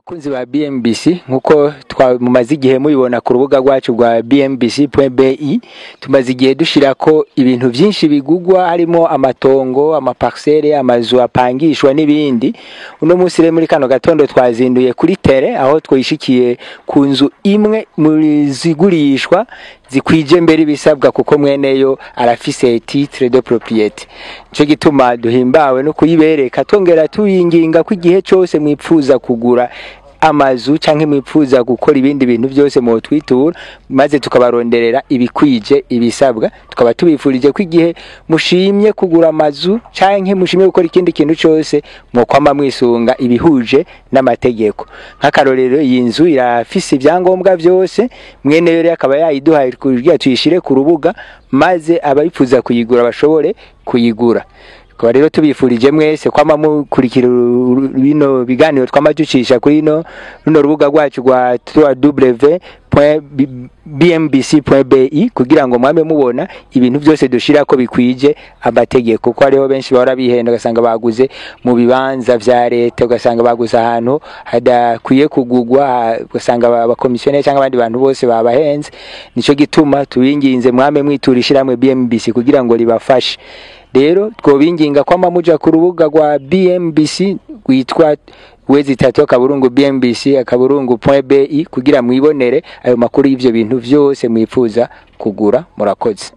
Bakunzi ba BMBC, nkuko mumaze igihe mubibona ku rubuga rwacu rwa bmbc.bi, tumaze igihe dushirako ibintu vyinshi bigugwa, harimo amatongo, amaparcelle, amazu apangishwa n'ibindi. Uno munsi rero muri kano gatondo twazinduye kuri terrain, aho twishikiye ku nzu imwe muri zigurishwa zikwije mbere ibisabwa, kuko mweneyo arafise titre de propriété. Nico gituma duhimbawe no kuyibereka, twongera tuyinginga ko igihe cose mwipfuza kugura amazu canke mwipfuza gukora ibindi bintu byose mwotwitura, maze tukabaronderera ibikwije ibisabwa. Tukaba tubifurije ko igihe mushimye kugura amazu canke mushimye gukora ikindi kintu cose, mwokwama mwisunga ibihuje n'amategeko. Nk'akarorero, iyi nzu irafise ibyangombwa byose, mweneyo rero akaba yayiduhaye kugira tuyishire ku rubuga, maze abayifuza kuyigura bashobore kuyigura. Tukaba rero tubifurije mwese kwama mukurikira bino biganiro twama ducisha kuri runo rubuga rwacu rwa www.bmbc.bi, kugira ngo mwame mubona ibintu byose dushirako bikwije amategeko, kuko hariho benshi bahora bihenda, ugasanga baguze mu bibanza vya leta, ugasanga baguze ahantu hadakwiye kugugwa, ugasanga abakomisiyoneri cyangwa abandi bantu bose babahenze. Nico gituma tubinginze mwame mwitura ishirahamwe BMBC kugira ngo ribafashe. Rero twobinginga kwama muja ku rubuga rwa BMBC rwitwa www.bmbc.bi kugira mwibonere ayo makuru y'ivyo bintu vyose mwipfuza kugura. Murakoze.